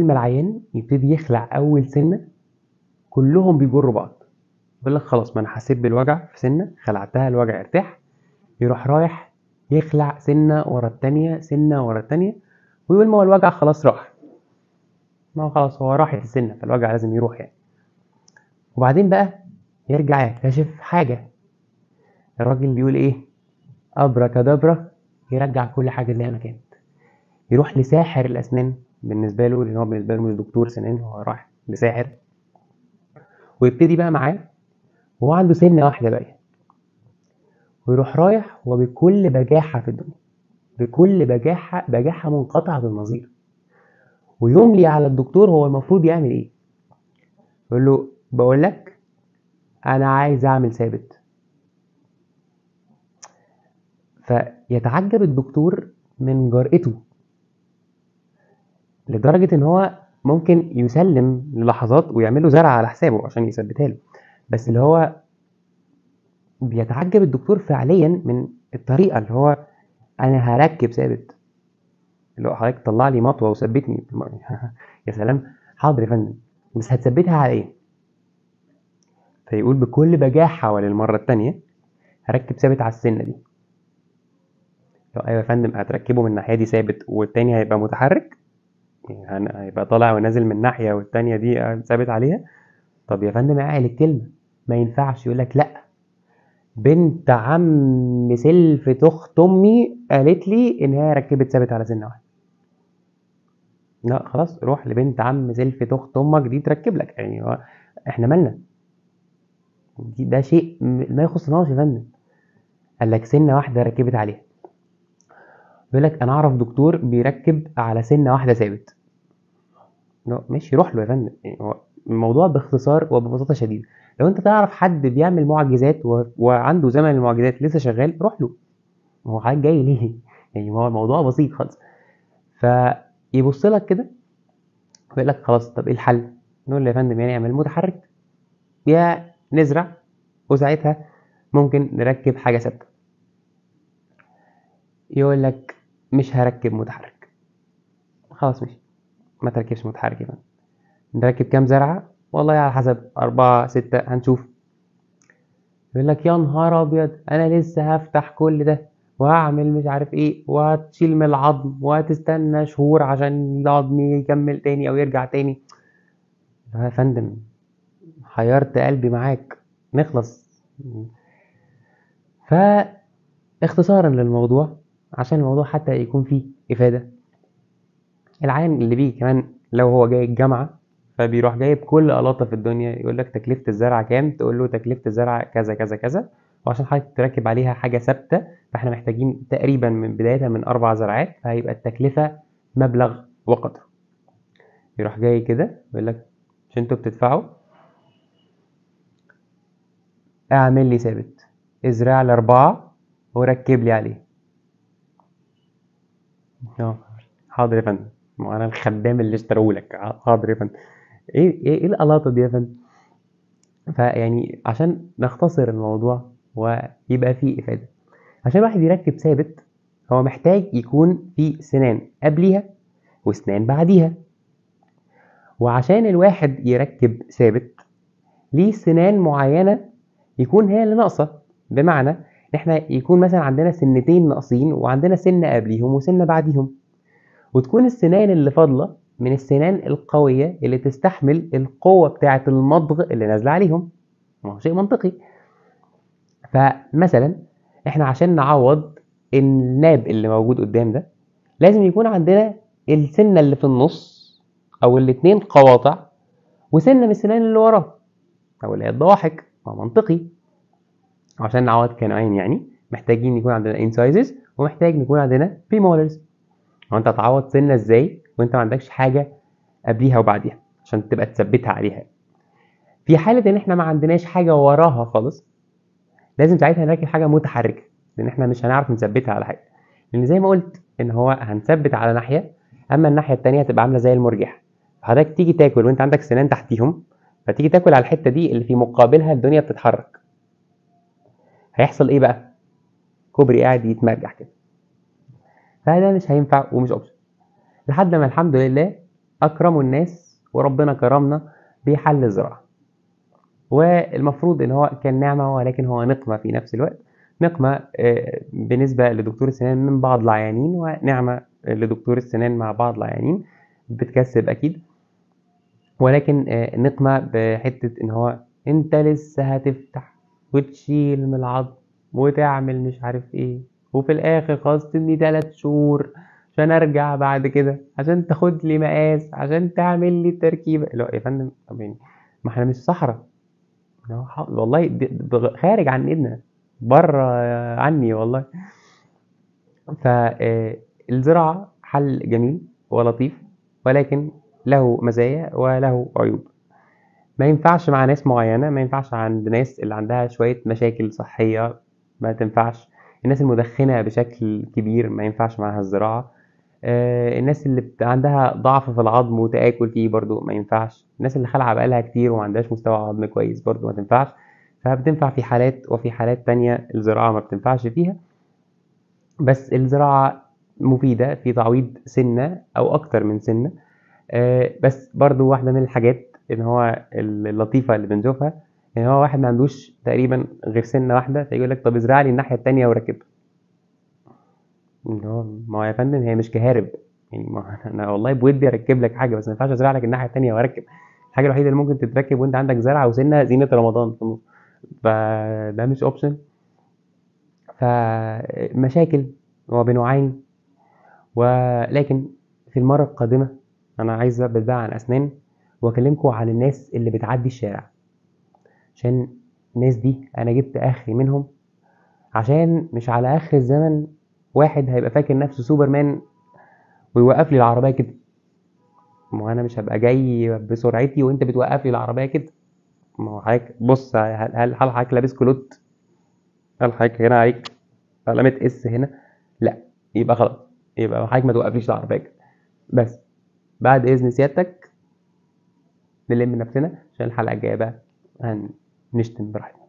ما العيان يبتدي يخلع اول سنة كلهم بيجروا بعض، يقول لك خلاص ما انا حسيت بالوجع في سنة خلعتها الوجع ارتاح، يروح رايح يخلع سنة ورا التانية سنة ورا التانية، ويقول ما هو الوجع خلاص راح، ما هو خلاص هو راحت السنة فالوجع لازم يروح يعني. وبعدين بقى يرجع يكتشف حاجة، الراجل بيقول ايه؟ ابرا كدابرا، يرجع كل حاجة زي ما كانت. يروح لساحر الاسنان بالنسبة له، لان هو بالنسبة له مش دكتور سنان، هو راح لساحر، ويبتدي بقى معاه وهو عنده سنة واحدة بقى، ويروح رايح وبكل بجاحه في الدنيا، بكل بجاحه، بجاحه منقطعة النظير، ويملي على الدكتور هو المفروض يعمل ايه. يقول له بقول لك انا عايز اعمل ثابت. فيتعجب الدكتور من جرأته لدرجة ان هو ممكن يسلم للحظات ويعمل له زرعة على حسابه عشان يثبتها له، بس اللي هو بيتعجب الدكتور فعليا من الطريقة اللي هو انا هركب ثابت، اللي هو حضرتك طلع لي مطوة وثبتني. يا سلام، حاضر يا فندم، بس هتثبتها على ايه؟ فيقول بكل بجاحة وللمرة التانية هركب ثابت على السنة دي. لو ايوه يا فندم هتركبه من الناحية دي ثابت والتاني هيبقى متحرك، يعني هيبقى طالع ونازل من ناحية والتانية دي ثابت عليها. طب يا فندم اعقل الكلمة، ما ينفعش. يقول لك لا، بنت عم سلفة اخت امي قالت لي ان هي ركبت ثابت على سنة واحدة. لا خلاص، روح لبنت عم سلفة اخت امك دي تركب لك، يعني هو احنا مالنا؟ ده شيء ما يخصناش يا فندم. قال لك سنة واحدة ركبت عليها. يقول لك انا اعرف دكتور بيركب على سنة واحدة ثابت. لا ماشي، روح له يا فندم. يعني هو الموضوع باختصار وببساطة شديدة، لو انت تعرف حد بيعمل معجزات وعنده زمن المعجزات لسه شغال، روح له. هو حضرتك جاي ليه؟ يعني هو الموضوع بسيط خالص. فيبص لك كده ويقول لك خلاص طب ايه الحل؟ نقول له يا فندم يعني اعمل متحرك يا نزرع، وساعتها ممكن نركب حاجة ثابتة. يقول لك مش هركب متحرك. خلاص ماشي، ما تركبش متحرك يا فندم. نركب كام زرعة؟ والله على حسب، 4 6 هنشوف. يقول لك يا نهار أبيض، أنا لسه هفتح كل ده وهعمل مش عارف إيه، وهتشيل من العظم وهتستنى شهور عشان العظم يكمل تاني أو يرجع تاني. يا فندم حيرت قلبي معاك، نخلص. فاختصارا للموضوع عشان الموضوع حتى يكون فيه إفادة، العيان اللي بيه كمان لو هو جاي الجامعة فبيروح جايب كل قلاطة في الدنيا، يقول لك تكلفة الزرعة كام؟ تقول له تكلفة الزرعة كذا كذا كذا، وعشان حضرتك تركب عليها حاجة ثابتة فاحنا محتاجين تقريبا من بدايتها من 4 زرعات، فهيبقى التكلفة مبلغ وقدره. يروح جاي كده يقول لك مش انتوا بتدفعوا؟ اعمل لي ثابت، ازرع لي 4 وركب لي عليه. حاضر يا فندم، ما انا الخدام اللي اشتروه لك. حاضر يا فندم. ايه القلاطه دي يا فندم؟ فيعني عشان نختصر الموضوع ويبقى فيه افاده، عشان الواحد يركب ثابت هو محتاج يكون في سنان قبليها وسنان بعديها، وعشان الواحد يركب ثابت ليه سنان معينة يكون هي اللي ناقصه. بمعنى ان احنا يكون مثلا عندنا سنتين ناقصين وعندنا سنة قبليهم وسنة بعديهم، وتكون السنان اللي فاضلة من السنان القوية اللي تستحمل القوة بتاعه المضغ اللي نازله عليهم. ما هو شيء منطقي. فمثلا احنا عشان نعوض الناب اللي موجود قدام ده لازم يكون عندنا السنة اللي في النص او الاتنين قواطع وسنة من السنان اللي وراه او اللي هي الضواحك. ما هو منطقي. عشان نعوض canine يعني محتاجين يكون عندنا incisors ومحتاج يكون عندنا premolars. هو انت هتعوض سنة ازاي وانت ما عندكش حاجة قبليها وبعديها عشان تبقى تثبتها عليها؟ في حاله ان احنا ما عندناش حاجة وراها خالص لازم ساعتها نركب حاجة متحركة، لان احنا مش هنعرف نثبتها على حاجة، لان زي ما قلت ان هو هنثبت على ناحية، اما الناحية التانية هتبقى عامله زي المرجحة. فحضرتك تيجي تاكل وانت عندك سنان تحتيهم، فتيجي تاكل على الحتة دي اللي في مقابلها الدنيا بتتحرك، هيحصل ايه بقى؟ كوبري قاعد يتمرجح كده. فده مش هينفع ومش option. لحد ما الحمد لله اكرموا الناس وربنا كرمنا بحل الزراعة، والمفروض ان هو كان نعمه ولكن هو نقمه في نفس الوقت. نقمه بالنسبة لدكتور السنان من بعض العيانين، ونعمه لدكتور السنان مع بعض العيانين بتكسب اكيد، ولكن نقمه بحته ان هو انت لسه هتفتح وتشيل من العظم وتعمل مش عارف ايه، وفي الاخر خلاص تدني 3 شهور عشان ارجع بعد كده عشان تاخد لي مقاس عشان تعمل لي التركيبة. لا يا فندم، طب يعني ما احنا مش صحراء والله، خارج عن ايدنا، بره عني والله. فالزراعه حل جميل ولطيف، ولكن له مزايا وله عيوب. ما ينفعش مع ناس معينة، ما ينفعش عند ناس اللي عندها شوية مشاكل صحية، ما تنفعش. الناس المدخنه بشكل كبير ما ينفعش معاها الزراعة. الناس اللي عندها ضعف في العظم وتآكل فيه برضو ما ينفعش. الناس اللي خلعة بقالها كتير وما عندهاش مستوى عظم كويس برضو ما تنفعش. فبتنفع في حالات، وفي حالات تانية الزراعة ما بتنفعش فيها. بس الزراعة مفيدة في تعويض سنة أو أكتر من سنة. بس برضو واحدة من الحاجات إن هو اللطيفة اللي بنشوفها إن هو واحد ما عندوش تقريبا غير سنة واحدة، فيقول لك طب ازرع لي الناحية التانية وركب. اللي هو ما هو يا فندم هي مش كهارب يعني، ما انا والله بودي اركب لك حاجة، بس ما ينفعش ازرع لك الناحية التانية واركب. الحاجة الوحيدة اللي ممكن تتركب وانت عندك زرعه وسنة زينة رمضان في النص، فده مش option. فمشاكل وبنعاني، ولكن في المرة القادمة انا عايز ابعد بقى عن اسنان واكلمكم عن الناس اللي بتعدي الشارع، عشان الناس دي انا جبت اخري منهم، عشان مش على اخر الزمن واحد هيبقى فاكر نفسه سوبرمان ويوقف لي العربية كده. ما انا مش هبقى جاي بسرعتي وانت بتوقف لي العربية كده. ما هو حضرتك بص، هل حضرتك لابس كلوت؟ هل حضرتك هنا عليك علامة اس هنا؟ لا، يبقى خلاص، يبقى حضرتك ما توقفليش العربية كده. بس بعد اذن سيادتك نلم نفسنا عشان الحلقة الجاية بقى هنشتم براحتنا.